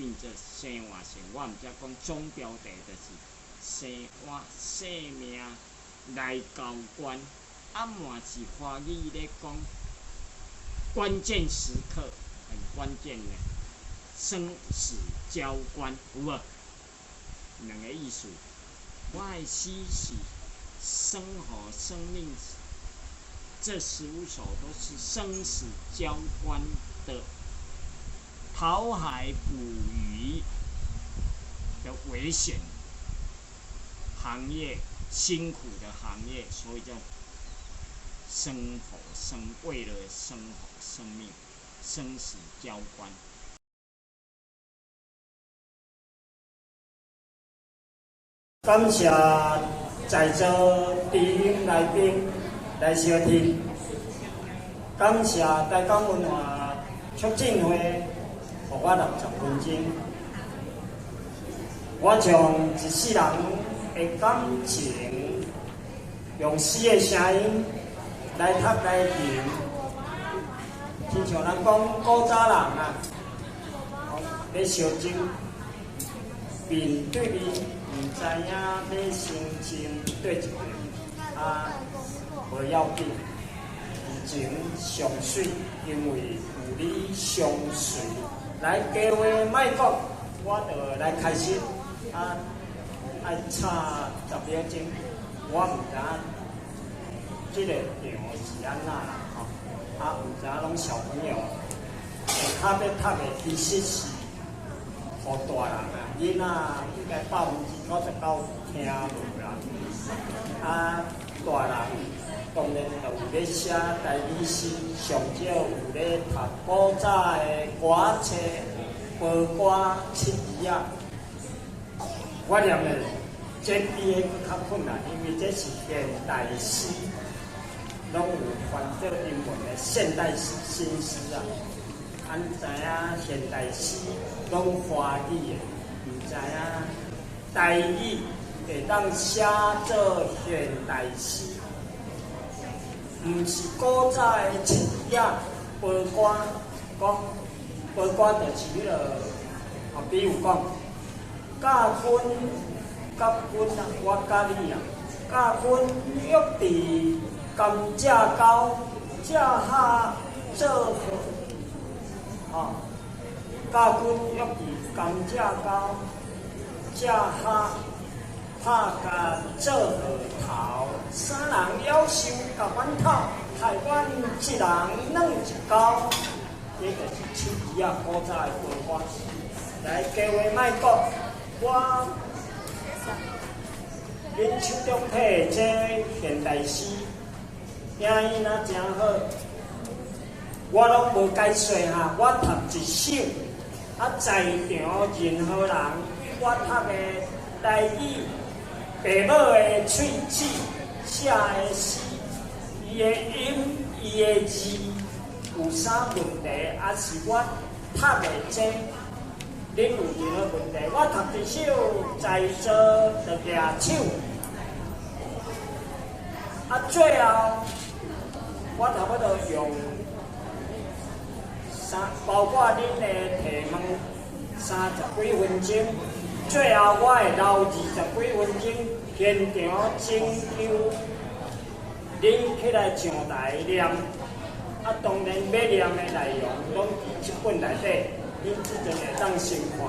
印着生活线。我毋才講總標題就是生活生命來交關，啊嘛是華語咧講關鍵時刻，很關鍵的生死交關，有無？兩个意思。我的詩是生活、生命，這15首都是生死交關的討海捕魚的危險行業，辛苦的行業，所以叫生活生，為了生活生命，生死交關。感謝在座知音來賓來相聽，感謝台港文化促進會予我60分鐘，我將一世人的感情，用詩的聲音來讀來吟，親像人講古早人啊，咧相爭面對面。毋知影欲先斟佗一邊，啊，無要緊，情上媠，因為有你相隨。來，假話莫講，我就來開始。啊，愛差10秒鐘，我毋知影這个場是按怎啦，吼。啊，毋知影攏小朋友，下骹欲讀的其實是予大人啊，囡仔應該99%聽無啦。啊，大人當然就有咧寫台語詩，上少有咧讀古早的歌冊、報歌、七字仔。我念的這比彼閣較困難，因為這是現代詩，攏有翻做英文的現代詩、新詩啊。咱知影現代詩攏華語的，毋知影台語會當寫做現代詩，毋是古早的七字仔報歌，講報歌就是彼个，啊，比如講，甲阮甲阮啊，我佮你啊，甲阮約佇甘蔗溝，蔗下做伙。吼，甲阮約佇甘蔗溝，蔗下拍甲做禾頭，三人夭壽共阮討，害阮一人軟一溝。這就是七字仔古早的歌歌。來，假話莫講，我恁手中提的這現代詩，音若誠好。我攏無解說哈，我讀一首，啊，在場任何人，我讀的台語，爸母的喙齒寫的詩，伊的音，伊的字有啥問題？抑是我讀的這，恁有任何問題？我讀一首，在座就舉手。啊，最後我差不多用。三，包括恁的提問30幾分鐘，最後我會留20幾分鐘，現場徵求恁起來上台念。啊，當然欲念的內容攏佇這本內底，恁這陣會當先看。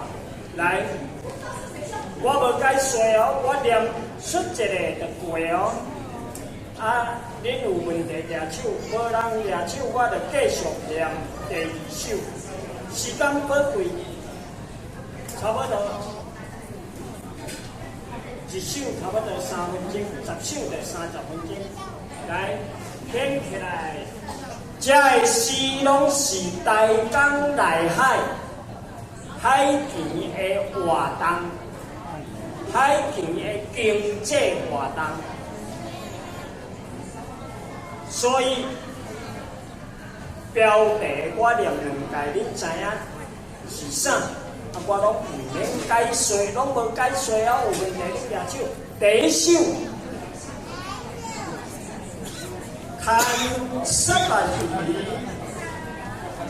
來，我無解說哦，我念出一个就過哦。啊，恁有問題舉手，無人舉手，我就繼續念第二首。時間寶貴，差不多一首差不多3分鐘，10首就30分鐘。來，掀起來，這个詩攏是台江內海海墘的活動，海墘的經濟活動。所以標題我念兩屆，恁知影是啥？啊，我攏毋免解說，攏無解說啊，有問題恁舉手。第一首，牽虱目魚，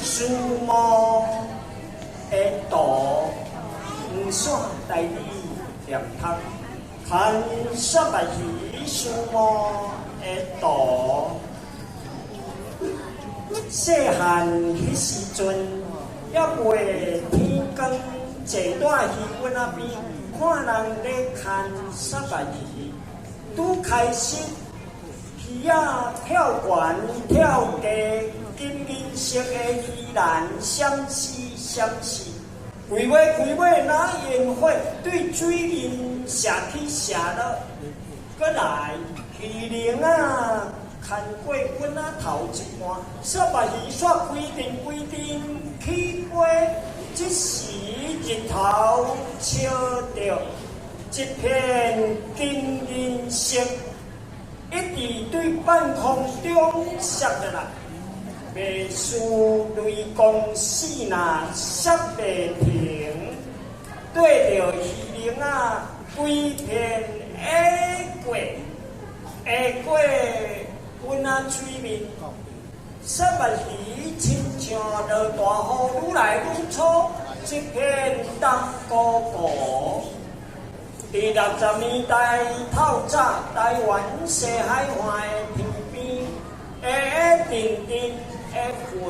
思慕的途，线台语念读，牵虱目鱼思慕的图。细汉彼时阵，犹未天光，坐在鱼塭仔边，看人咧牵虱目鱼。拄开始，鱼仔跳悬跳低，金银色的鱼篮闪烁闪烁，规尾规尾若烟火对水面射起射落，阁来鱼龙仔牵过阮仔头一半，虱目鱼煞规阵规阵起飞。这时日头照著一片金银色，一直对半空中闪落来，袂输雷公四若闪袂停，对著鱼龙仔规片下过，下过阮仔水面，虱目鱼亲像落大雨，愈来愈粗，一片重糊糊。伫60年代透早，台湾西海岸的天边，黑黑阵阵的云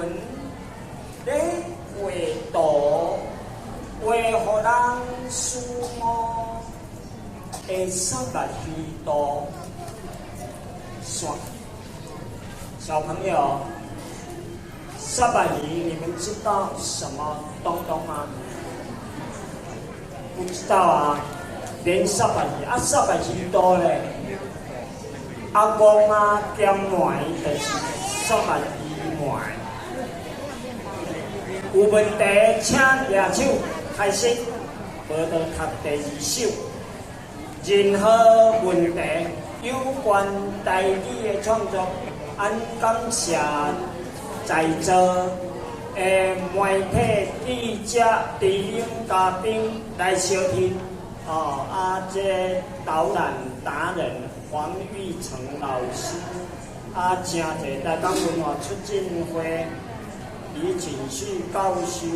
咧画图，画予人思慕的虱目鱼图。煞，小朋友，虱目鱼，你們知道什麼東東嗎？不知道啊。連虱目魚啊，虱目魚多咧，阿公啊兼糜就是虱目魚糜。有問題請舉手，開始，無就讀第二首。任何問題有關台語的創作，俺感謝在座的媒體記者、電影嘉賓來相聽。哦，啊，這導覽達人黃玉成老師，啊，誠濟台港文化促進會李錦旭教授，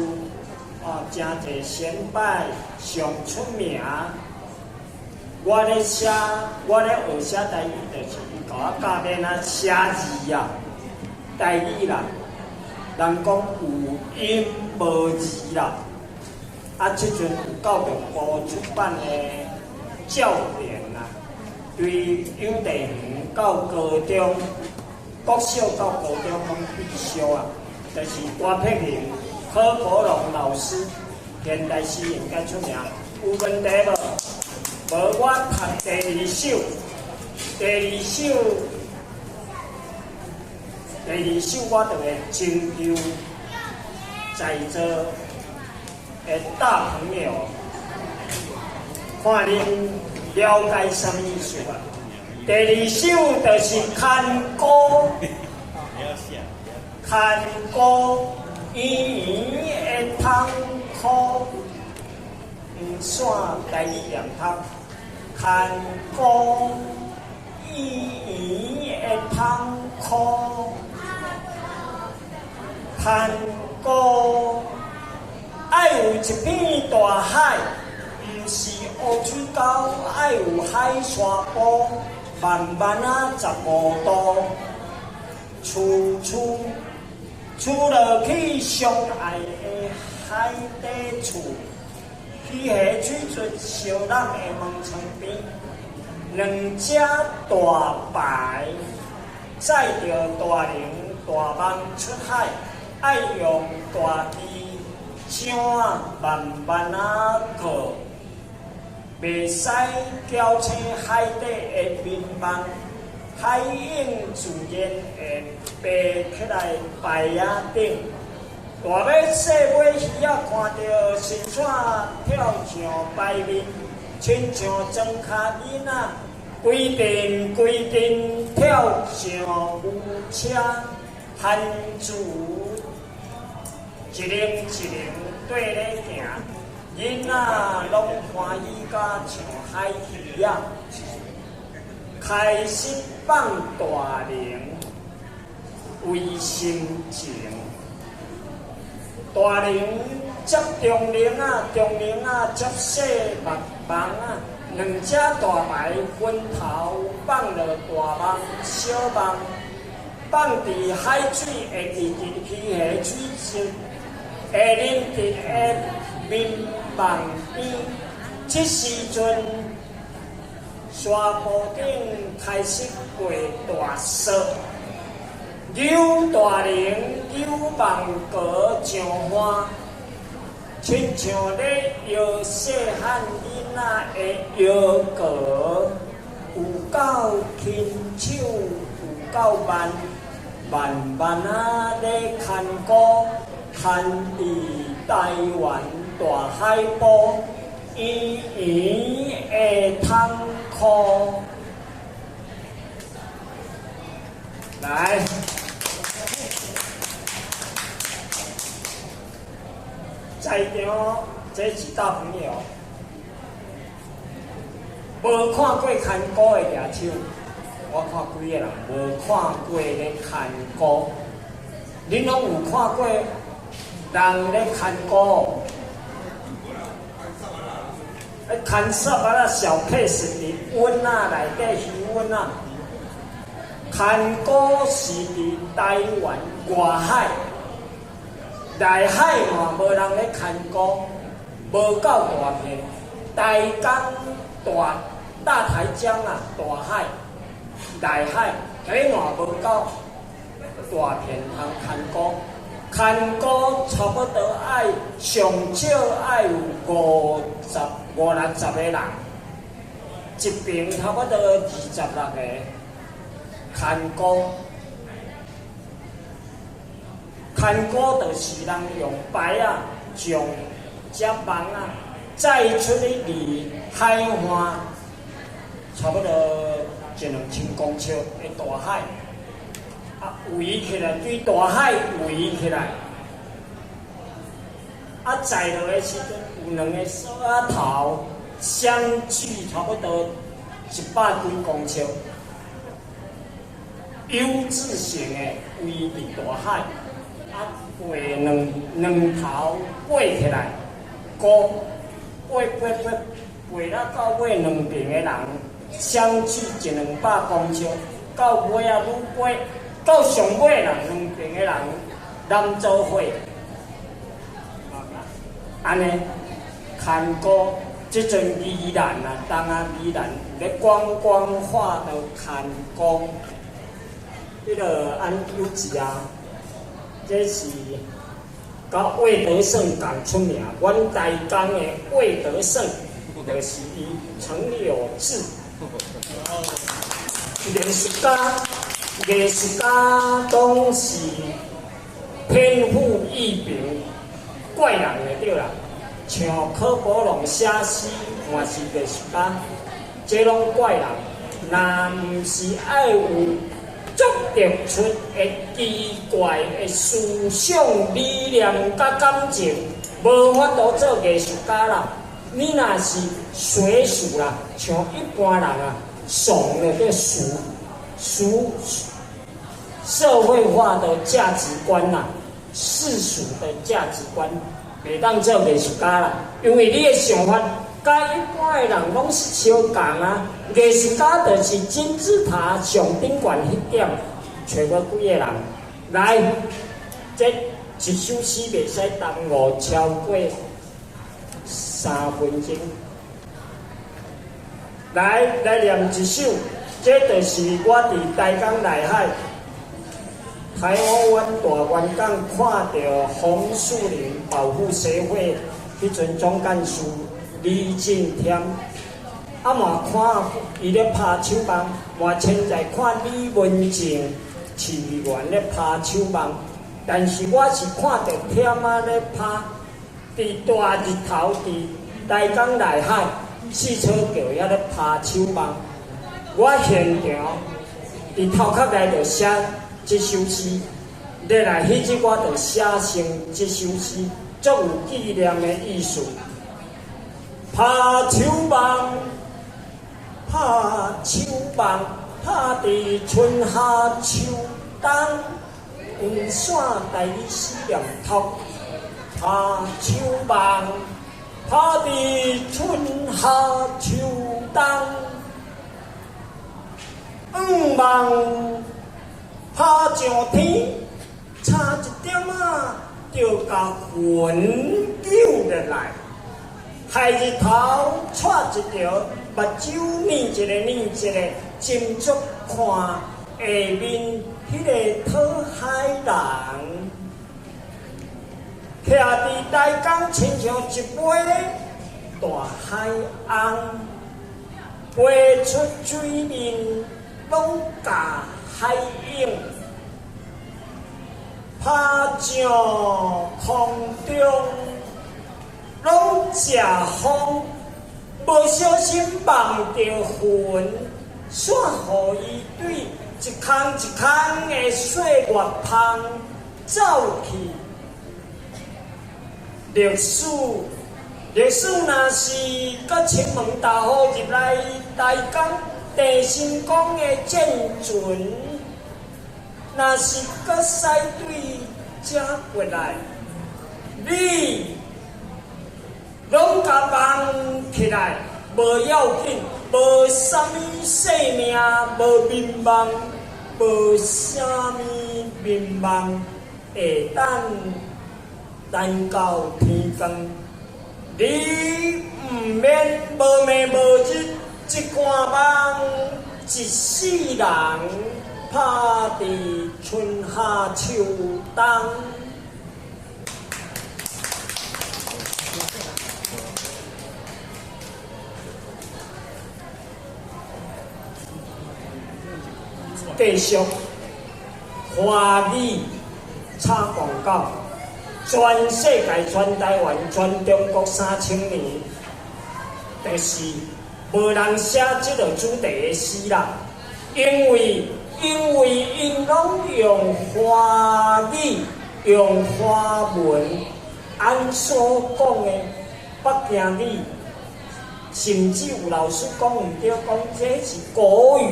哦，誠濟先輩上出名。我咧寫，我咧學寫台語，就是伊共我教欲按怎寫字啊，台語啦，人講有音無字啦。啊，這陣有教育部出版的教典啊，對幼稚園到高中、國小到高中攏必修啊。就是郭碧玲、柯國龍老師，現代詩應該出名。有問題無？無，我讀第二首。第二首，第二首我就會徵求在座的大朋友，看恁了解啥物意思啊？第二首就是牽孤，牽孤圓圓的窗箍，黃線台語念讀，牽孤圓圓的窗箍，牽孤。愛有一片大海，毋是烏水溝，愛有海沙埔，慢慢仔15度，厝厝厝落去相愛的海底厝，魚蝦水質燒人的門窗邊，兩隻大排載著大龍大蠓出海，愛用大支槳仔慢慢仔靠，袂使攪醒海底的眠夢，海湧自然會爬起來排仔頂。大尾細尾魚仔看著神仙跳上排面，親像莊跤囡仔，規陣規陣跳上牛車，番薯一輪一輪綴咧行，囡仔攏歡喜甲像海魚仔，開始放大龍為心情。大龍接中鈴仔，中鈴仔接細目網仔，兩隻大排分頭放落大網、小網，放佇海水會直直魚蝦水質，會啉佇的眠網邊。這時陣，沙坡頂開始過大雪，扭大鈴、扭網筊上岸，親像咧搖細漢囡仔的搖筊，有夠輕手，有夠慢，慢慢仔咧牽鼓，牽佇台灣大海埔，圓圓的窗箍。來，在場這是大朋友，無看過牽鼓的舉手，我看幾个人無看過咧牽鼓，恁攏有看過人咧牽鼓？牽捒仔小 case 佇塭仔內底魚塭仔，牽鼓是佇台灣外海，內海嘛無人咧牽鼓，無夠大片。台江大大台江啊，大海內海，彼嘛無夠大片通牽鼓。牽鼓差不多愛上少愛有五十五六十個人，一邊差不多26個牽鼓。牽鼓就是人用排仔將這網仔載出去離海岸，差不多一兩千公尺的大海。啊，圍起來，對大海圍起來。啊，載落的時陣有兩个索仔頭，相距差不多100幾公尺，U 字形的圍佇大海，啊，背兩兩頭背起來，鼓背背背背了到尾，兩邊的人相距一兩百公尺，到尾仔愈背。到上尾啦，兩邊的人男做伙，按呢牽鼓，這陣宜蘭啊，東啊宜蘭咧觀光化的牽鼓，彼个按有志啊，這是佮魏德聖仝出名，阮台江的魏德聖就是伊陳有志，藝術家。藝術家攏是天賦異稟，怪人的對啦。像柯柏龍寫詩嘛是藝術家，這攏怪人。若毋是愛有足突出的奇怪的思想理念佮感情，無法度做藝術家啦。你若是隨俗啦，像一般人啊，俗的叫俗。俗社會化的價值觀啦，世俗的價值觀，袂當做藝術家啦，因為你的想法佮一般的人攏是相仝啊。藝術家就是金字塔上頂懸彼點，揣無幾个人來。這一首詩袂使耽誤超過3分鐘。來來念一首。這就是我佇台江內海台灣灣大灣港看著紅樹林保護協會彼陣總幹事李進添，啊嘛看伊咧拍手網，嘛現在看李文靜市議員咧拍手網，但是我是看著添仔咧拍，佇大日頭佇台江內海四草橋遐咧拍手網。我現場佇頭殼內就寫這首詩，落來彼日我就寫成這首詩，足有紀念的意思。拍手網，拍手網，拍佇春夏秋冬，黃線帶你死念頭，夏秋梦，拍伫春夏秋冬，向望拍上天，差一點仔就共云救落來，害日頭掣一條，目睭睨一个睨一个，斟酌看下面彼个討海人，徛佇台江親像一尾大海翁，飛出水面攏共海湧，拍上空中攏食風，無小心望著雲，煞予伊對一空一空的歲月芳走去。歷史，歷史若是閣青門大虎入來台江，鄭成功的戰船，若是閣駛對遮過來，你攏共望起來，無要緊，無啥物性命，無眠夢，無啥物眠夢，會等等到天光。你毋免無暝無日，一竿網，一世人拍佇春夏秋冬。繼續華語插廣告，全世界、全台灣、全中國3000年，就是無人寫這个主題的詩啦。因為𪜶攏用華語、用華文，按所講的北京語，甚至有老師講毋對，講這是國語。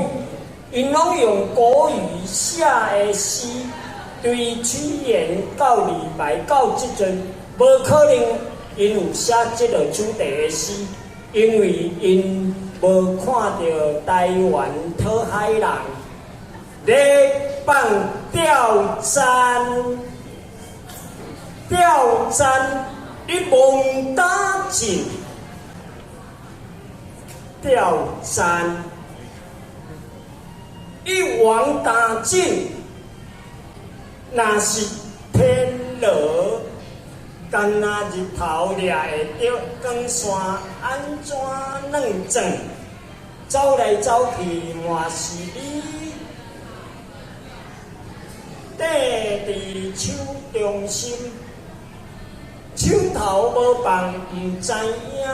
𪜶攏用國語寫的詩，對屈原到李白到這陣，無可能𪜶有寫這个主題的詩，因為𪜶無看著台灣討海人咧放吊簪，吊簪一網打盡，吊簪。一網打盡，若是天羅，敢若日頭掠會著光線按怎軟轉，走來走去嘛是你，綴佇手中心，手頭無放，毋知影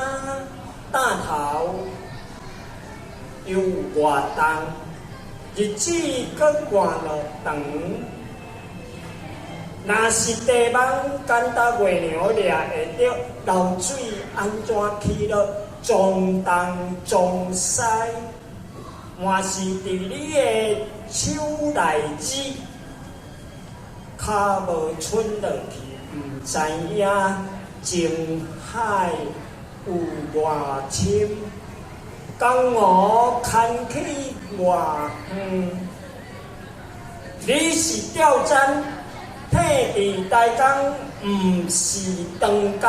擔頭有偌重。日子閣偌落長，若是地網簡單月娘掠會著，流水按怎起落，撞東撞西，嘛是佇你的手內子，跤無伸落去，毋知影情海有偌深。江湖牽去偌遠，你是吊簪，退佇台江，毋是長工，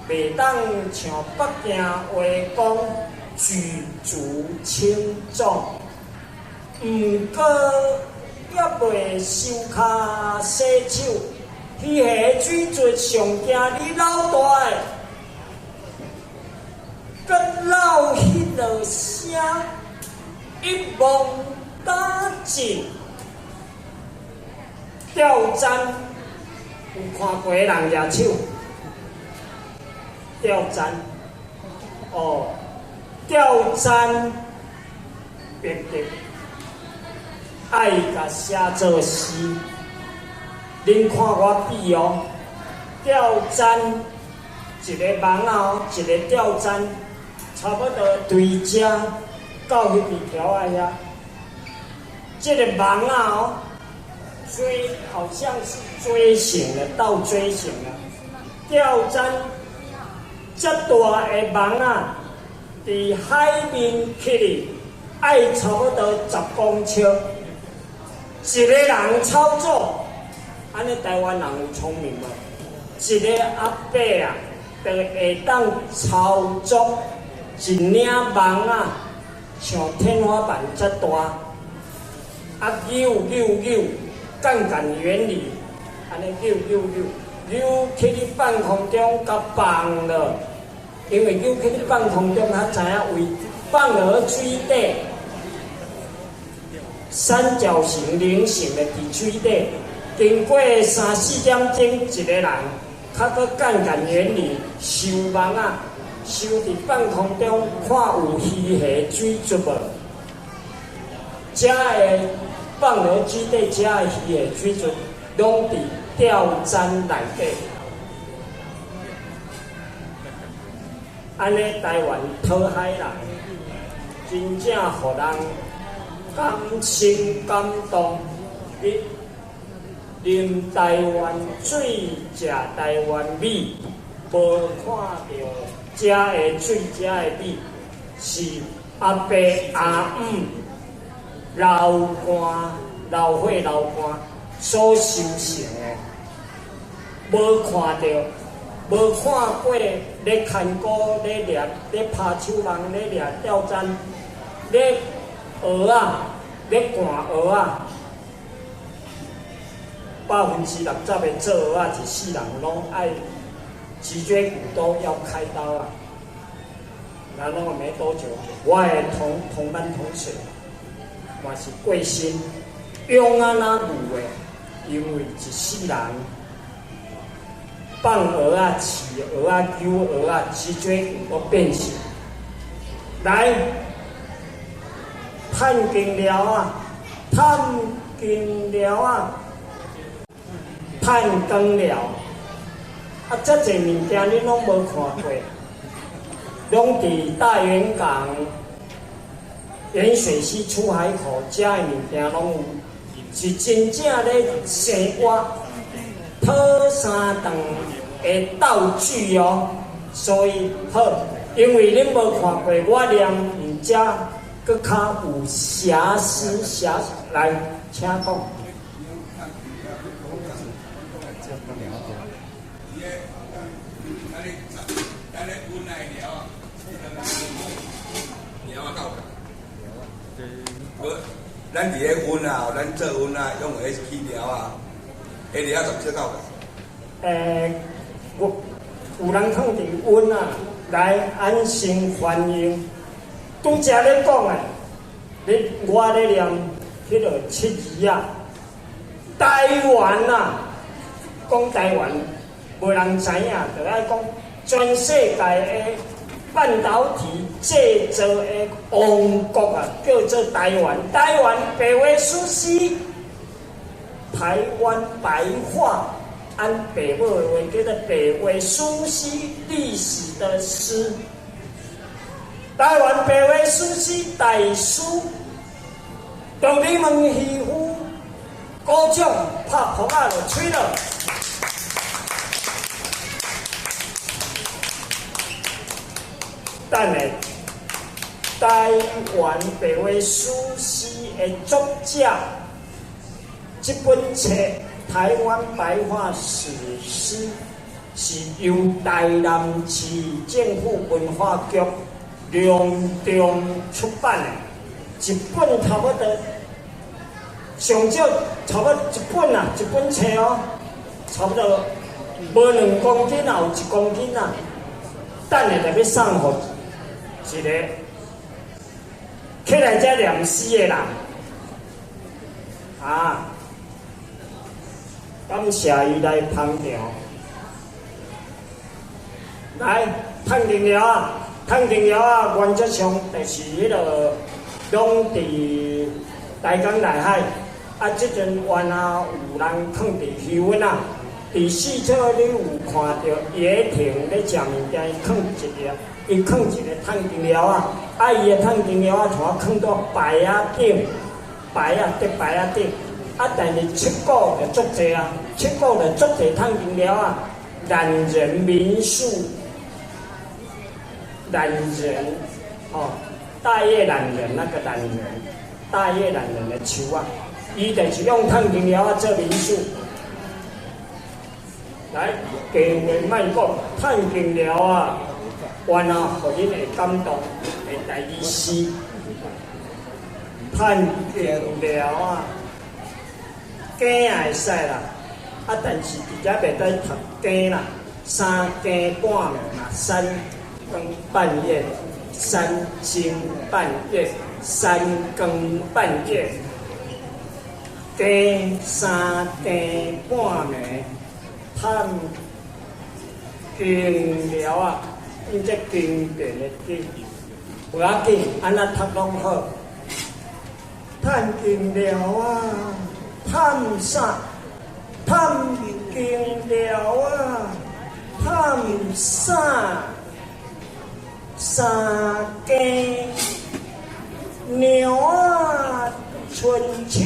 袂當像北京話講舉足輕重。毋過猶未收跤洗手，彼个水質上驚你老大的。閣鬧彼落聲，一網打盡。吊簪有看過人舉手？吊簪，哦，吊簪，別別，愛共寫做詩。恁看我比哦，吊簪一个網仔哦，一个吊簪。差不多對遮到彼邊橋仔遐，這个網仔哦，錐好像是錐形的，倒錐形的吊砧，遮大的網仔，佇海面起哩，愛差不多10公尺，一個人操作，按呢台灣人有聰明無？一個阿伯啊，就會當操作一領網仔，像天花板遮大，啊扭扭扭，槓桿原理，按呢扭扭扭，扭起咧半空中，共放落，因為扭起咧半空中，較知影位放落水底，三角形、菱形的佇水底，經過三四點鐘，一個人較閣槓桿原理收網仔，收佇半空中，看有魚蝦水質無？遮的放落水底，遮的魚蝦水質攏佇吊砧內底。按呢，台灣討海人真正予人感心感動。你啉台灣水，食台灣米，無看著遮的水，遮的米是阿爸阿姆流汗、流血、流汗所修成的，無看著，無看過咧牽鈎、咧掠、咧拍手網、咧掠吊砧、咧蚵仔、咧灌蚵仔。60%的做蚵仔，一世人攏愛脊椎骨都要開刀啊！然後沒多久，我的同班同學嘛是過身，用按怎牛的？因為一世人放蚵仔、飼蚵仔、救蚵仔，脊椎骨都變形。來，趁金寮仔，趁金寮仔。炭光寮，啊，遮濟物件恁攏無看過，攏佇大員港、鹽水溪出海口，遮的物件攏有，是真正咧生活討三頓的道具哦。所以好，因為恁無看過，我念毋遮閣較有瑕疵，瑕來，請講。咱佇咧溫啊，咱做溫啊，用迄起寮啊，彼寮仔十尺夠無？有有人囥佇溫啊，來安心歡迎。拄才咧講的，你我咧念彼个七字仔，台灣啊，講台灣，無人知影，就愛講全世界的半導體製造的王國啊，叫做台灣。台灣白話史詩，台灣白話，按爸母的話叫做白話史詩，歷史的詩。台灣白話史詩大師，鄧麗文漁夫鼓掌拍噗仔就吹了。等下，台灣白話史詩的作者，這本冊《台灣白話史詩》是由台南市政府文化局隆重出版的，一本差不多上少差不多一本啊，一本冊哦，差不多無2公斤啊，有1公斤啊。等下就欲送予一個起來遮念詩的人，啊，感謝伊來捧場。來，趁金寮仔，趁金寮仔，原則上就是彼个攏佇台江內海，啊，這陣原啊有人囥佇魚塭仔，佇四處你有看著野亭咧食物件，伊囥一個，伊囥一個趁金寮仔，啊，伊的趁金寮仔像囥佇牌仔頂，牌仔佇牌仔頂，啊，但是七股就足濟啊，七股就足濟趁金寮仔，懶人民宿，懶人哦，大葉懶人那個懶人，大葉懶人的樹仔，伊就是用趁金寮仔做民宿。來，假話莫講，趁金寮仔，原來予恁會感動的代誌是趁金寮仔。羹也會使啦，啊，但是佇遮袂使讀羹啦，三更半暝嘛，三更半夜，三更半夜，三更半夜，更三更半暝，趁金寮仔，變這經典的經，無要緊，按怎讀攏好，趁金寮仔。趁啥？趁金寮仔，趁啥？三更娘仔，伸手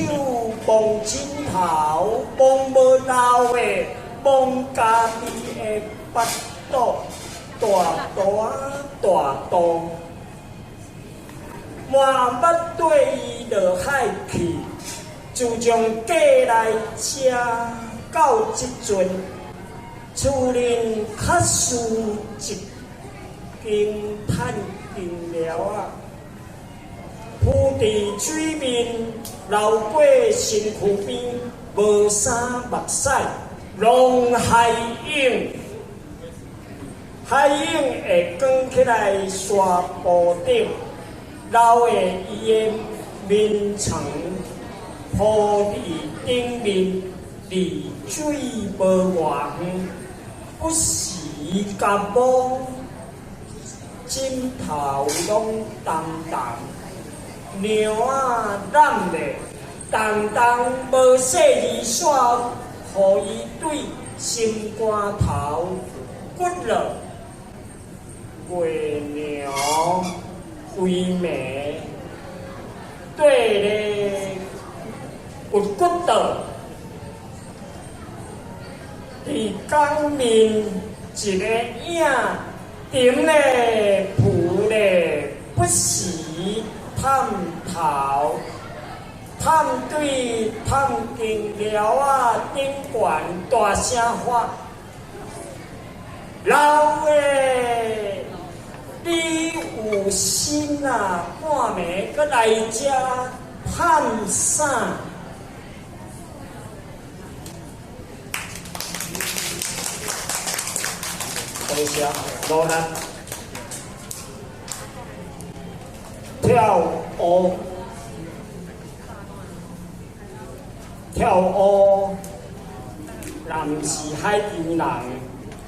摸枕頭，摸無老的，摸家己的腹肚，大大大肚，滿目綴伊落海去。自從過來遮到這陣，厝內較輸一間趁金寮仔，浮佇水面，流過身軀邊，無啥目屎，攏海湧，海湧會捲起來沙埔頂，留下伊的眠床。鋪佇頂面，離水無偌遠，不時共摸枕頭攏重重，娘仔攬咧，重重無細膩線，予伊對心肝頭骨落，月娘規暝綴咧。骨骨倒，佇江面一個影，沉咧浮咧，不時探頭，探對趁金寮仔頂懸大聲喊：老的，你有心啊？半暝閣來遮探啥？多謝，努力跳烏，跳烏，若毋是海邊人，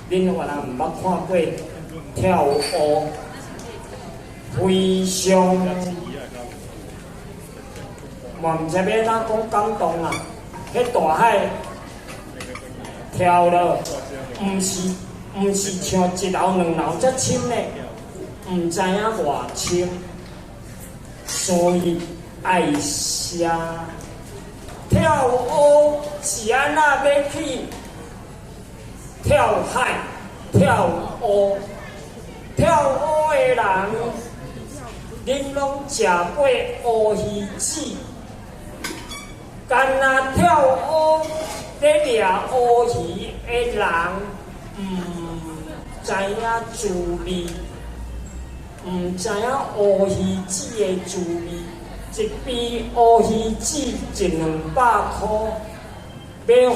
恁原來毋捌看過跳烏，非常，嘛毋知欲按怎講感動啊！彼大海跳落，毋是像一樓兩樓遮深咧，毋知影偌深，所以愛寫跳烏是按怎欲去跳海、跳烏、跳烏的人，恁攏食過烏魚子，干焦跳烏咧掠烏魚的人，毋知影滋味，毋知影烏魚子的滋味。一邊烏魚子一兩百箍，欲予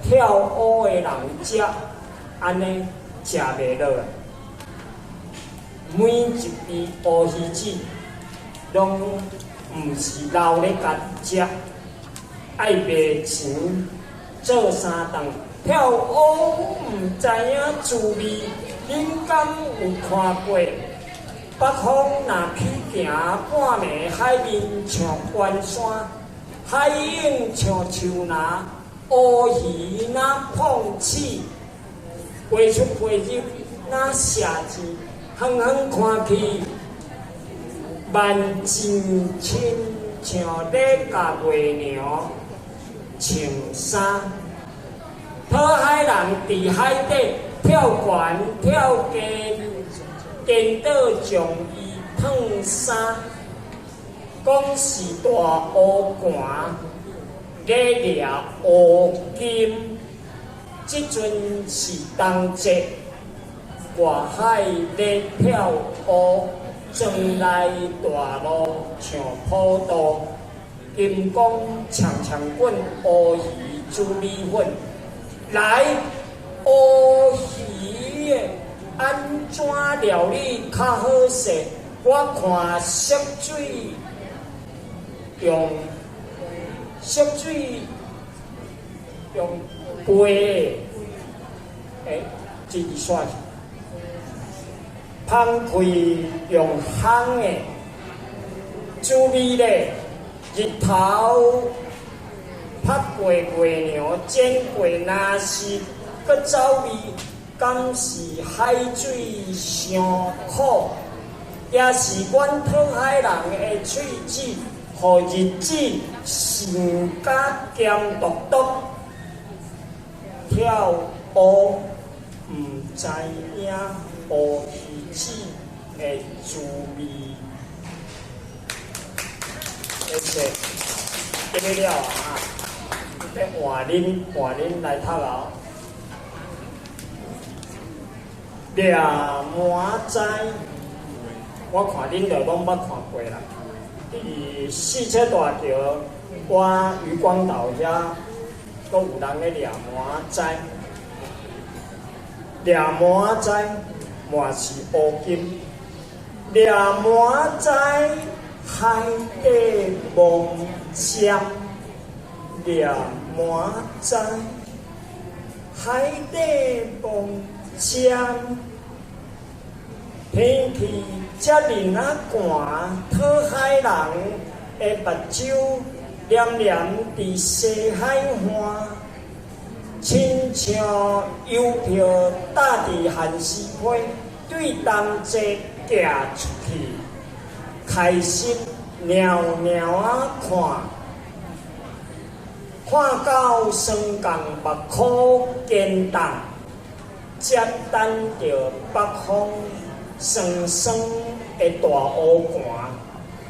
跳烏的人食，按呢食袂落。每一邊烏魚子，攏毋是留咧家己食，愛賣錢做三頓。跳烏毋知影滋味，恁敢有看過？北方若去行半暝海面像關山，海湧像樹林，烏魚若碰刺，飛出飛入若射箭，遠遠看去，萬箭親像咧共月娘，一穿衫。讨海人佇海底跳懸跳低，顛倒將伊燙衫。講是大烏寒，咧掠烏金。這陣是冬節，外海咧跳烏，轉來大路像普渡。金剛長長棍，烏魚煮米粉。來，烏魚的按怎料理較好勢？我看色水用色水用雞的，欸，這字煞去。芳開用烘的，滋味咧，日頭曬過月娘，煎過若是閣走味，敢是海水傷苦？也是阮討海人的喙齒，予日子生甲鹹毒毒。跳烏毋知影烏魚子的滋味。謝謝，這個了啊，欲換恁換恁來讀啊。掠蟆仔，我看恁就攏捌看過啦。佇四車大橋，我漁光島遐，閣有人咧掠蟆仔。掠蟆仔嘛是烏金，掠蟆仔海底摸針，掠蟆仔海底摸針。天氣遮爾仔寒，討海人的目睭黏黏佇西海岸，親像郵票搭佇旱絲批，對冬節寄出去，開心貓貓仔看，看到雙江目箍堅凍，才等著北風酸酸的大烏寒。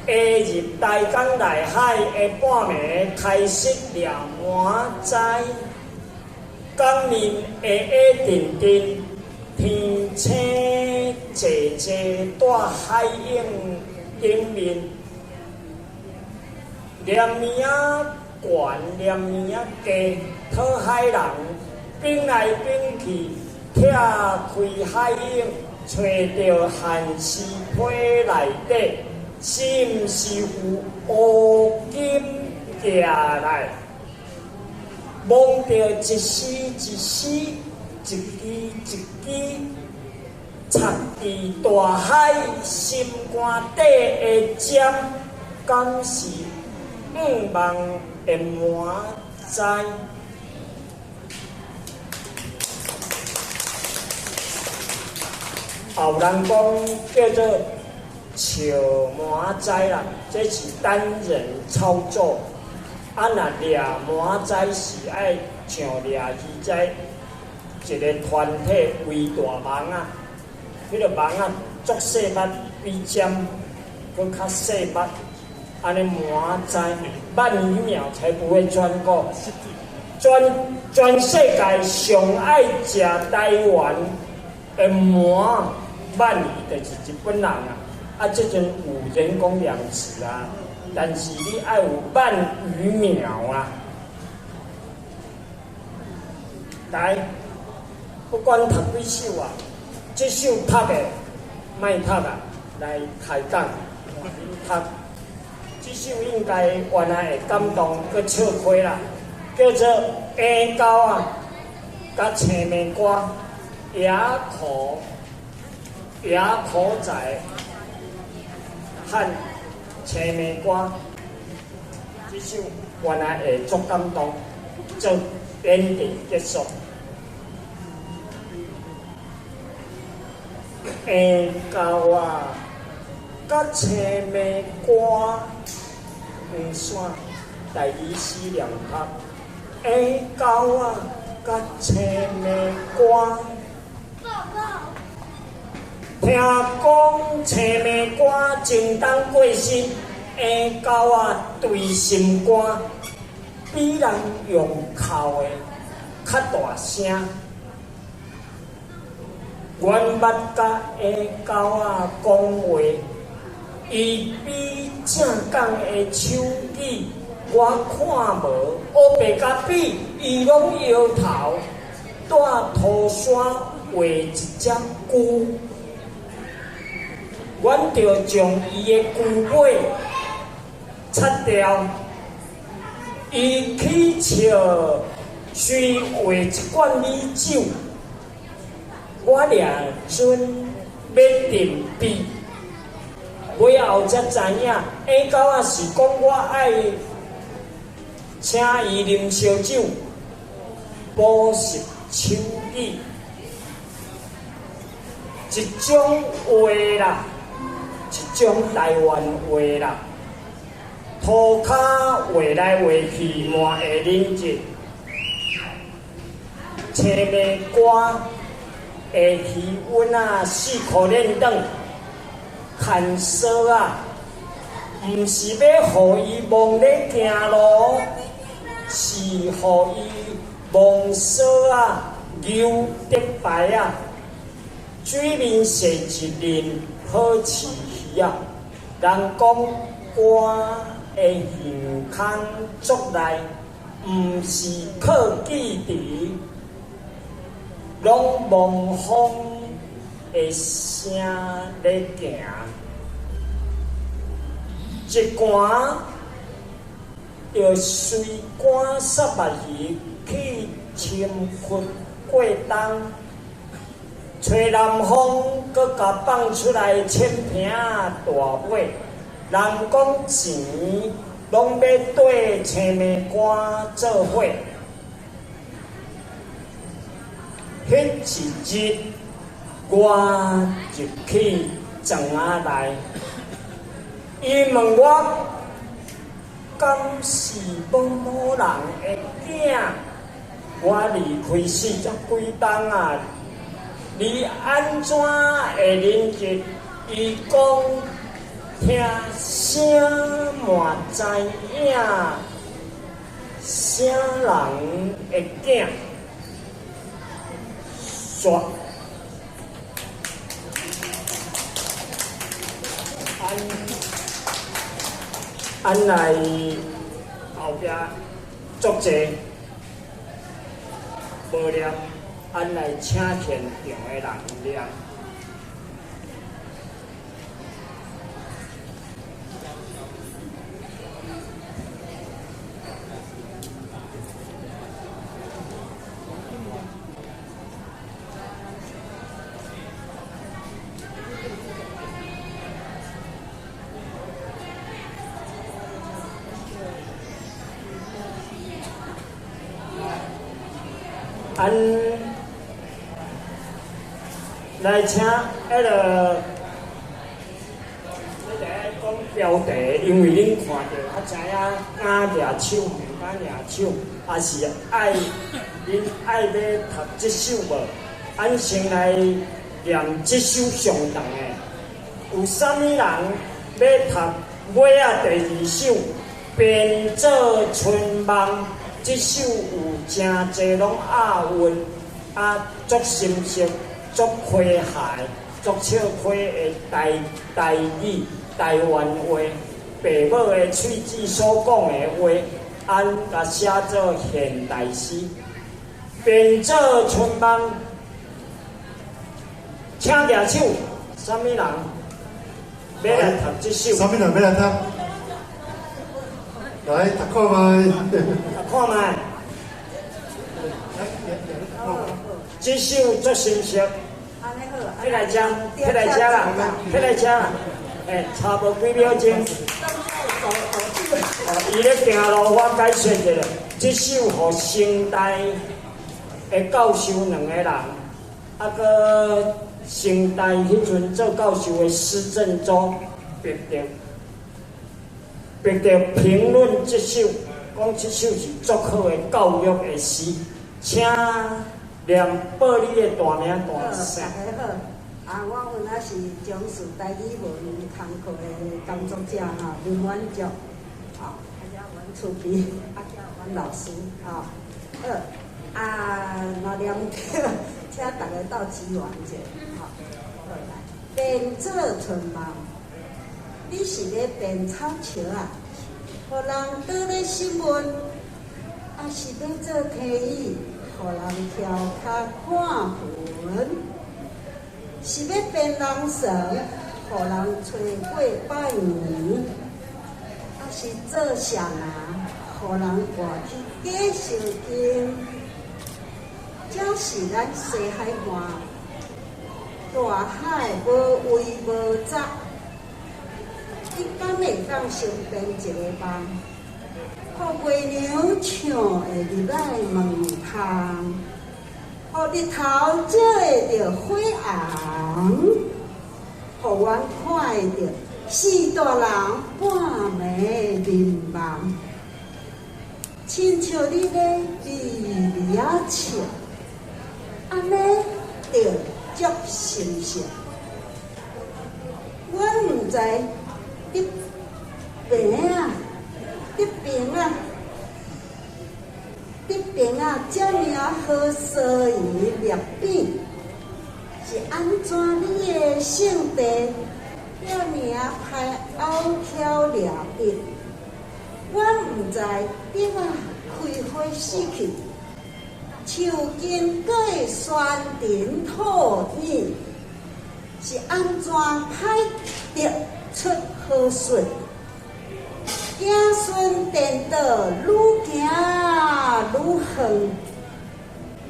下入台江內海的半暝開始掠蟆仔，江面黑黑陣陣，天星濟濟帶海湧頂面，連物仔懸，連物仔低，討海人反來反去，拆開海湧，揣著旱絲批內底，是毋是有烏金寄來？摸著一絲一絲，一支一支，插佇大海心肝底的針，敢是向望的蟆仔？也有人講叫做笑蟆仔啦，這是單人操作。啊，若掠蟆仔是愛像掠魚仔，一個團體圍大網仔，彼個網仔足細密，比針閣較細密，按呢蟆仔鰻魚苗才不會鑽過。全世界上愛食台灣的鰻鰻魚，就是日本人啊！啊，這陣有人工養殖啊，但是你愛有鰻魚苗啊。來，不管讀幾首啊，這首讀的莫讀啊，來開講，讀。這首應該原來會感動，閣笑開啦，叫做《嬰狗仔》佮青暝歌，野苦野苦仔和青暝歌，這首原來會足感動，做演唱結束。嬰狗仔佮青暝歌，黃山第二四兩拍，下狗仔佮青暝歌，听讲青暝歌前冬过身，下狗仔对心肝，比人用哭的較大聲。阮捌佮下狗仔講話，伊比正港的手語，我看無烏白共比，伊攏搖頭。蹛塗山畫一隻龜，阮就將伊的龜尾擦掉。伊起笑，隨畫一罐米酒，我掠準欲振臂，尾後才知影，下狗仔是講我愛請伊啉燒酒，補習手語，一種話啦，一種台灣話啦，塗跤畫來畫去，嘛會認得。青暝歌的魚塭仔4箍連轉，牽索仔，毋是欲予伊摸咧行路，是予伊摸索仔牛竹排仔，水面踅一輪好飼魚仔。人講歌的耳空足內，毋是靠記憶，攏摸風的聲咧行。一寒就隨竿虱目魚去深窟過冬，吹南風，閣共放出來淺坪大尾。人講錢攏欲綴青暝歌做伙。彼一日，我入去庄仔內，伊問我，敢是某某人的囝？我離開40幾冬啊，你按怎會認得？伊講聽聲嘛知影，啥人的囝？煞。按來後壁足濟無念，按來請現場的人念。按來請彼个，你著愛講標題，因為恁看著較知影敢舉手，毋敢舉手，抑是愛恁愛欲讀這首無？按先來念這首上長的，有啥物人欲讀尾仔第二首，編做春夢？這首有誠濟攏押韻，啊，足深色、足詼諧、足笑詼的台台語、台灣話，爸母的喙舌所講的話，按共寫做現代詩，編做春夢。請舉手，啥物人欲來讀這首？啥物人欲來讀？來讀看覓。讀看覓。這首足深色。起來遮，起來遮啦，起來遮啦。欸，差無幾秒鐘。伊咧行路，我解說一下。這首予成大的教授兩个人，啊，閣成大彼陣做教授的施振洲，逼著評論這首。講這首是足好的教育的詩，請念報你的大名大姓。大家好，啊，我原來是從事台語文工課的工作者吼，林婉玉，吼，啊，遮阮厝邊，啊，遮阮老師，吼，好，啊，若念著，請大家鬥支援者，吼，好來，變做春夢，你是咧變草樵仔，予人倒咧審問，抑是欲做天椅，予人翘跤看雲？是欲變人床，予人吹過拜年？抑是做誰人，予人掛去假燒金？這是咱西海岸，大海無圍無閘，你敢會當先變一个夢，予月娘唱會入來門窗，予日頭照會著火紅，予阮看會著序大人半暝眠夢，親像你咧微微仔笑，按呢就足心適。阮毋知你病啊，你病啊，你病啊，遮爾仔好相圓掠扁，是按怎你的性地遐爾仔歹拗巧掠得？阮毋知竹仔開花死去，樹根閣會酸甜吐滓，是按怎歹得出好術？子孫顛倒愈行愈遠，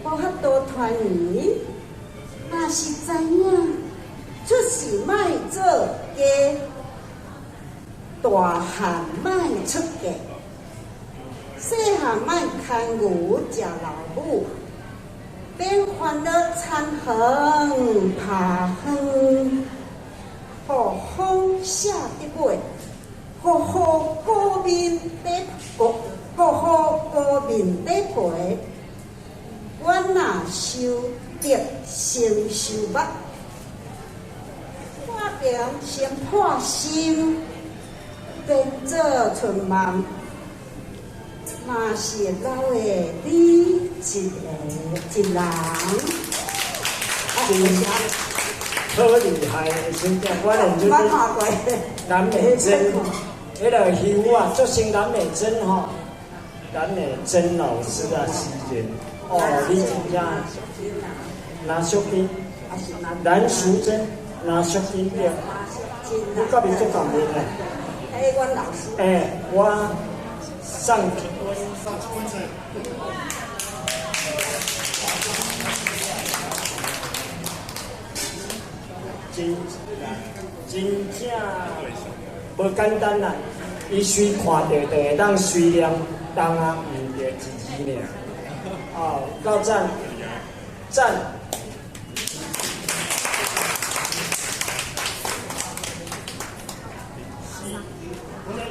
無法度團圓。若是知影出世莫做家，大漢莫出嫁，細漢莫牽牛食老母，免煩惱田園拍荒，予風寫得尾，予雨裹面底，予雨裹面底皮。阮若修得先修目，破病先破心，變做春夢，嘛是留的你一个一人。真好厲害的聲調，我認真。捌看過。藍美珍，彼个戲啊，做成藍美珍吼，藍美珍老師啊，詩人。哦，你真正藍淑珍，藍淑珍，藍淑珍對。你佮伊足共面的。欸，阮老師。欸，我送一送一份。真真正無簡單啦！伊隨看著就會當隨念，當啊毋著一字爾。哦，夠讚，讚。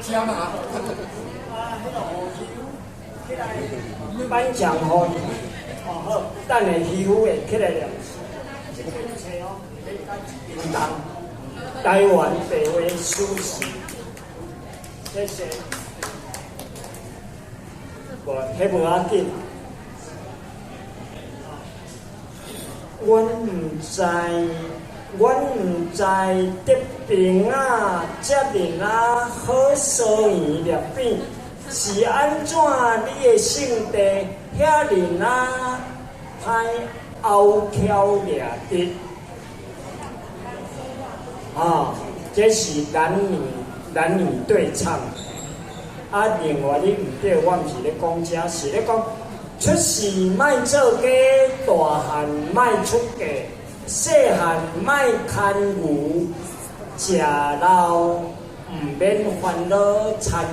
加碼。啊，彼个胡起來頒獎予伊。哦好，等下戲夫會起來念詩。這本冊哦，屏東台灣白話詩詞，謝謝。無，彼無要緊。阮毋知，阮毋知竹爿仔遮爾仔好相圓掠扁，是按怎你的性地遐爾仔歹拗巧掠得？啊，這是男女男女對唱。啊，另外你毋對，我毋是咧講這，是咧講出世莫做家，大漢莫出嫁，細漢莫牽牛，食老毋免煩惱，田園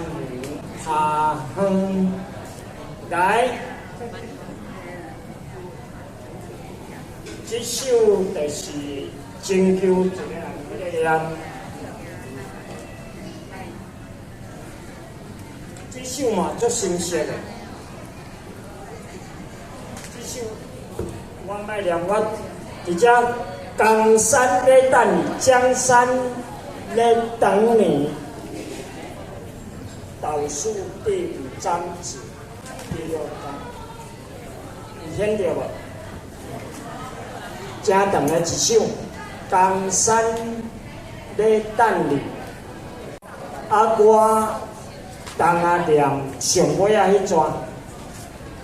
拍荒。來，這首就是徵求一個人來念。這這首嘛足新鮮的，這首我莫念，我佇遮江山咧等你，江山咧等你。倒數第五張紙，第六張，有聽著無？真長的一首，江山咧等你。啊，我當下念上尾仔彼段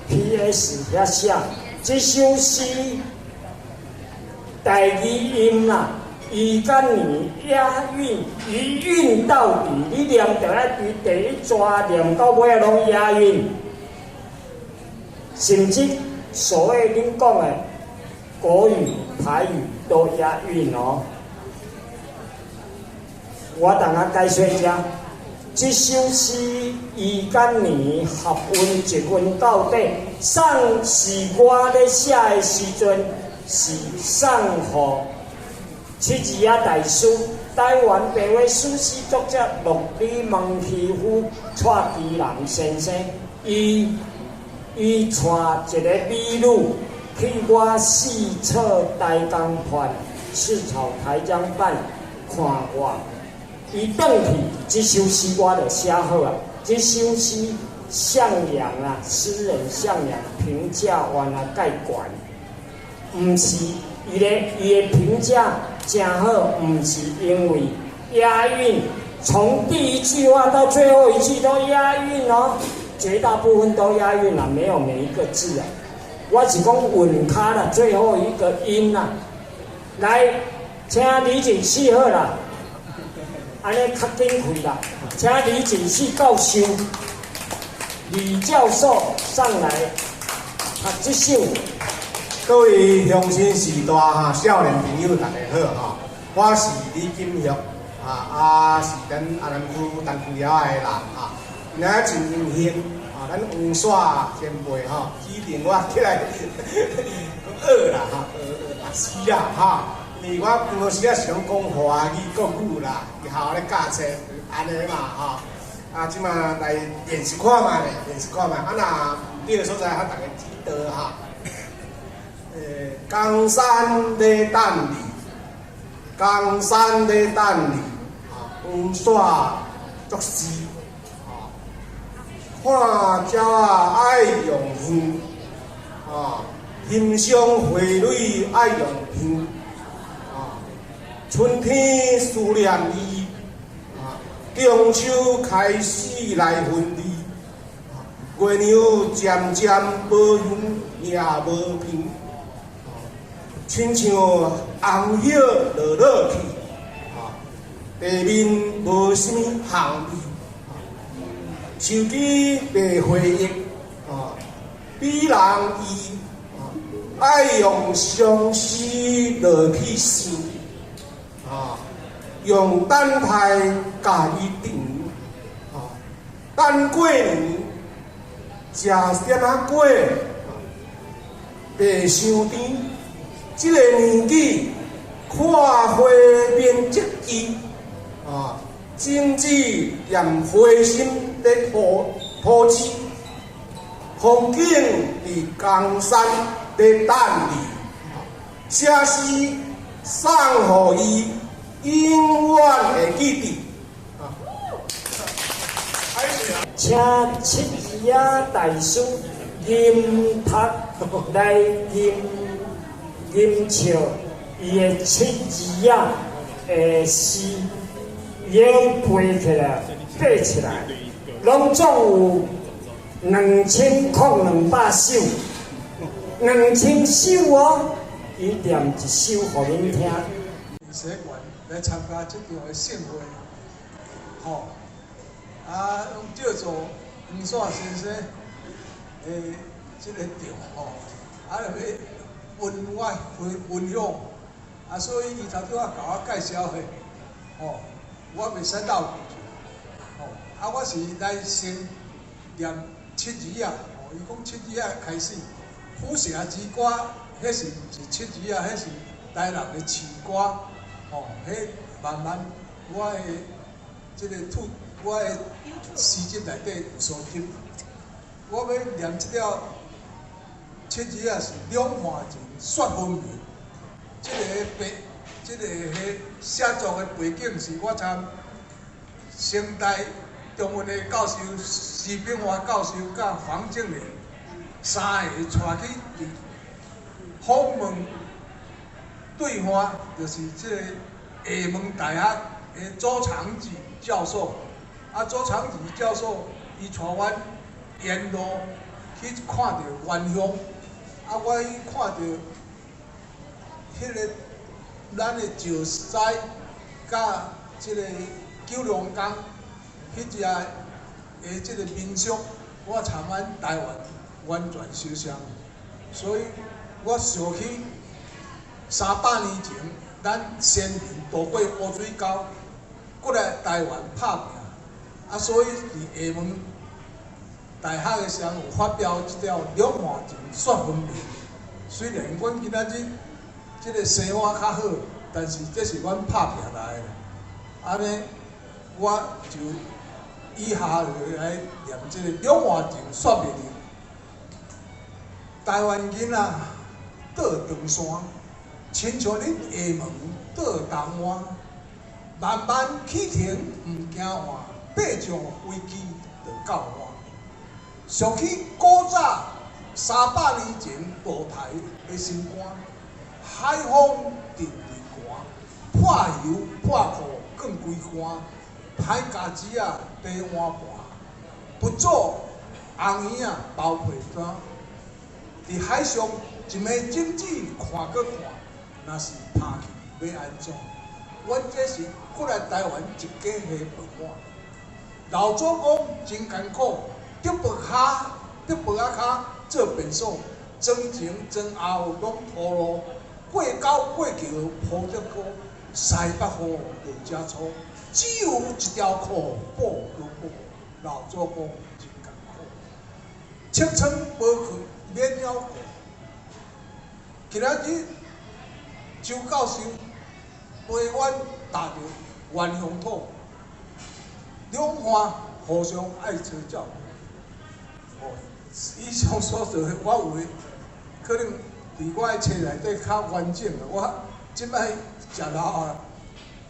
，P.S. 遐寫，這首詩台語音啦，伊佮你押韻，一韻到底。你念著愛佇第一段念到尾仔攏押韻，甚至所謂恁講的國語、台語都押韻哦。我當下解說者，這首詩伊佮你合韻一韻到底。送是我咧寫的時陣，是送予七字仔大師、台灣白話史詩作者木里蒙希夫蔡其人先生，伊帶一个美女去我四草台江畔，四草台江畔看我。伊轉去，這首詩我就寫好啊。這首詩向陽啊，詩人向陽評價完啊，蓋懸，毋是伊的評價誠好，毋是因為押韻，從第一句話到最後一句都押韻哦，絕大部分都押韻啦，沒有每一個字啊。我是講韻跤啦，最後一個音啦。來，請李錦熙好啦。按呢較緊開啦，請李錦熙教授、李教授上來讀這首。各位鄉親序大哈，少年朋友大家好哈，我是李金玉啊，啊是咱阿南區陳區寮的人哈，今仔真榮幸啊，咱黃沙前輩吼指定我起來講學啦哈，學學讀詩啦哈。因為我平常時啊是攏講華語國語啦，學校咧教冊按呢嘛吼。啊，這馬來練習看覓咧，練習看覓。啊，若毋對的所在，予大家指導哈。江山咧等你，江山咧等你，啊，黃沙作詩，啊，看鳥仔愛用耳，啊，欣賞花蕊愛用耳。春天思念伊，啊，中秋開始來分離，月娘漸漸無形也無邊，親像紅葉落落去，啊，地面無啥物香味，手機袂回憶，啊，比人醫，愛用相思落去想。啊，用等待共伊纏，啊，等過年，食點仔粿，白傷甜。這个年紀，看花免積記，啊，種子踮花心咧吐吐籽，風景佇江山咧等你，寫詩送予伊，永遠會記得。請七字仔大師吟讀來吟吟唱伊的七字仔的詩，已經背起來，背起來，攏總有200200首，2000首哦，伊念一首予恁聽。社員來參加這場的盛會，吼，啊，攏叫做黃沙先生的這個場吼，啊，欲分我分分享，啊，所以伊頭拄仔共我介紹的，吼，我袂使漏記，吼，啊，我是來先念七字仔，吼，伊講七字仔開始，《虎蛇之歌》，彼是毋是七字仔？彼是台南的市歌，吼，彼慢慢我的這个土我的詩集內底有所輯。我欲念這條七字仔是兩岸情說分明。這个背，這个彼寫作的背景是我參成大中文的教授施炳華教授佮黃正廉三个帶去佇訪問對岸，就是這个廈門大學的周長吉教授。啊，周長吉教授伊帶阮沿路去看著原鄉，啊，我去看著彼个咱的石狮佮這个九龍江彼只的這个民俗，我參阮台灣完全相像，所以我想起300年前，咱先人渡過烏水溝，過來台灣拍拚，啊，所以佇廈門大學的時陣有發表這條兩岸情說分明。雖然阮今仔日這个生活較好，但是這是阮拍拚來的。按呢，我就以下就來念這个兩岸情說明。台灣囡仔倒長山，親像恁廈門倒東灣，慢慢起程毋驚換，爬上飛機就到岸。想起古早300年前渡台的心肝，海風陣陣寒，破油破褲囥規汗，歹家子仔提碗盤，不做紅衣仔包被單。佇海上一暝種子看閣看，若是拍去欲按怎？阮這是過來台灣一家下飯碗。老祖公真艱苦，竹木跤、竹木仔跤做便所，庄前庄後攏土路，過溝過橋鋪得高，西北雨落遮粗，只有一條褲補閣補。老祖公真艱苦，尺寸無去免曉顧。今仔日周教授陪阮踏著原鄉土，兩岸互相愛相照顧。哦，以上所做的，我有的可能佇我的冊內底較完整啊。我這擺食老啊，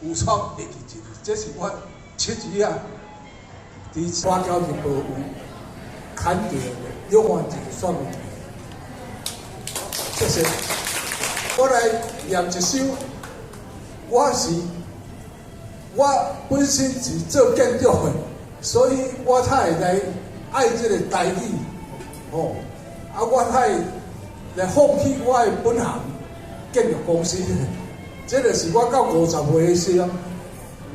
有創會記一，這是我七字仔佇《華僑日報》有刊著的兩岸情說明。謝謝。我來念一首，我本身是做建築的，所以我才會來愛這个台語，吼，啊，我才會來放棄我的本行建築公司。這個是我到50歲的時陣，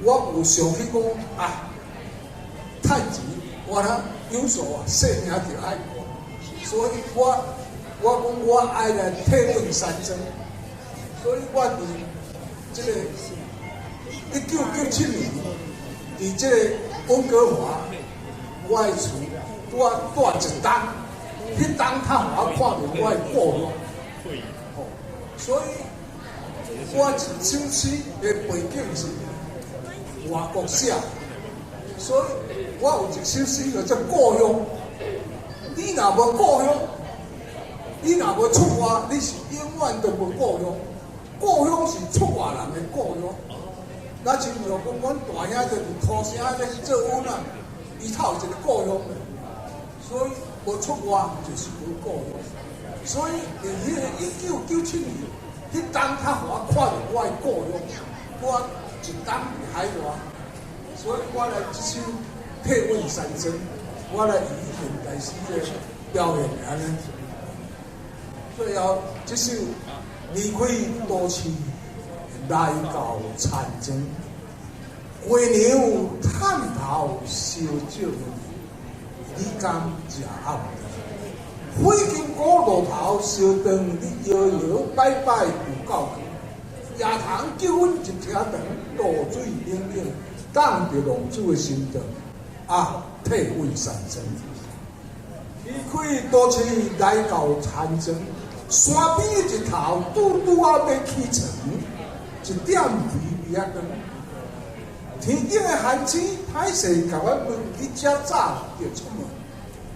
我有想起講啊，趁錢我通有數啊，性命就愛懸，所以我講我愛來退隱山莊，所以我佇這个1997年，佇這个溫哥華，我的厝拄仔住一冬，彼冬較予我看著我的故鄉，吼，所以我一首詩的背景是外國寫，所以我有一首詩叫做故鄉。你若無故鄉，你若無出外，你是永遠都無故鄉。故鄉是出外人的故鄉。咱親像講，阮大兄就佇土城咧做阮仔，伊才有一个故鄉的。所以無出外就是無故鄉。所以佇彼个1997年，彼冬較予我看著我的故鄉，我一冬佇海外，所以我來這首退隱山莊，我來以現代詩的表現按呢。最後這首離開都市，來到田莊，月娘探頭相照問，你敢食暗頓？火金菇路頭相撞，你搖搖擺擺有夠長。夜堂叫阮入廳堂，露水冷冷，凍著浪子的心腸。啊，退隱山莊，離開都市來到田莊，山邊的日頭拄拄仔欲起床，一點微微仔光。天顶的寒星歹势，共阮问，你遮早就出门。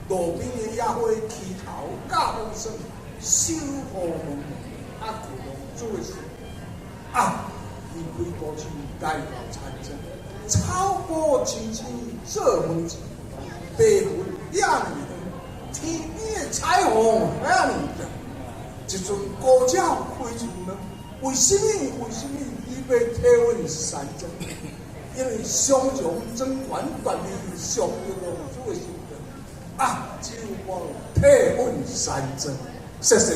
路边的野花起头教风霜，守护门啊，旧浪子的心啊，离开都市来到田庄，草埔青青做门前，白云遐尔远，天边的彩虹遐尔长。一阵孤鸟开厝门，为什么？为什么你欲替阮山庄？因为双重掌权权力，上着浪子的心肠啊，只有我替阮山庄。谢谢。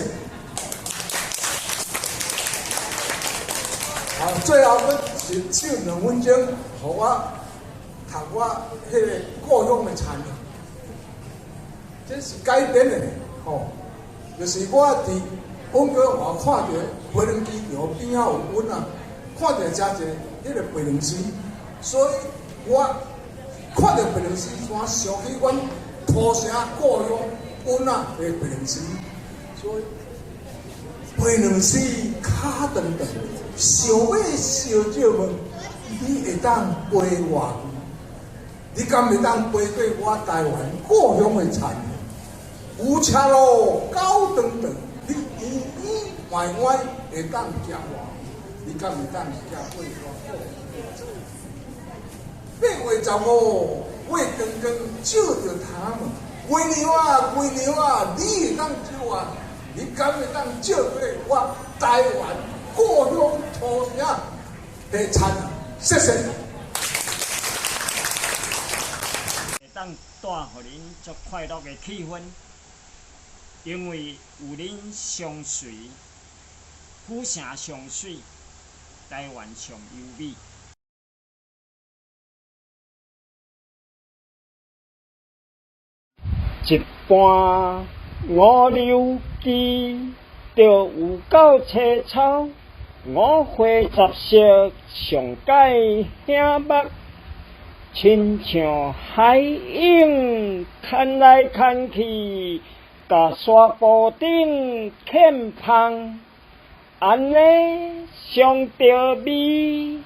啊，最后阁是唱2分钟，予我读我彼个故乡的田园，这是改编的吼，就是我伫温哥华看著飞轮机场边仔有阮啊，看著诚济彼个飞轮丝，所以我看著飞轮丝，山想起阮土城故乡阮啊的飞轮丝，所以飞轮丝跤长长，想欲相借问，你会当飞偌远？你敢会当飞过我台湾故乡的田园？有车路狗长长，你圆圆歪歪会当行偌远？你敢会当行过我故乡？8月15，月光光照著头毛，月娘啊，月娘啊，你会当照我？你敢会当照过我台湾故乡土城的田？谢谢。会当带予恁足快乐的气氛，因为有恁相随，府城上媠，台湾上优美。一般五柳枝，就有够凄草；五花十色，上解醒目。亲像海涌，牵来牵去，共沙坡顶欠芳。按呢上著味，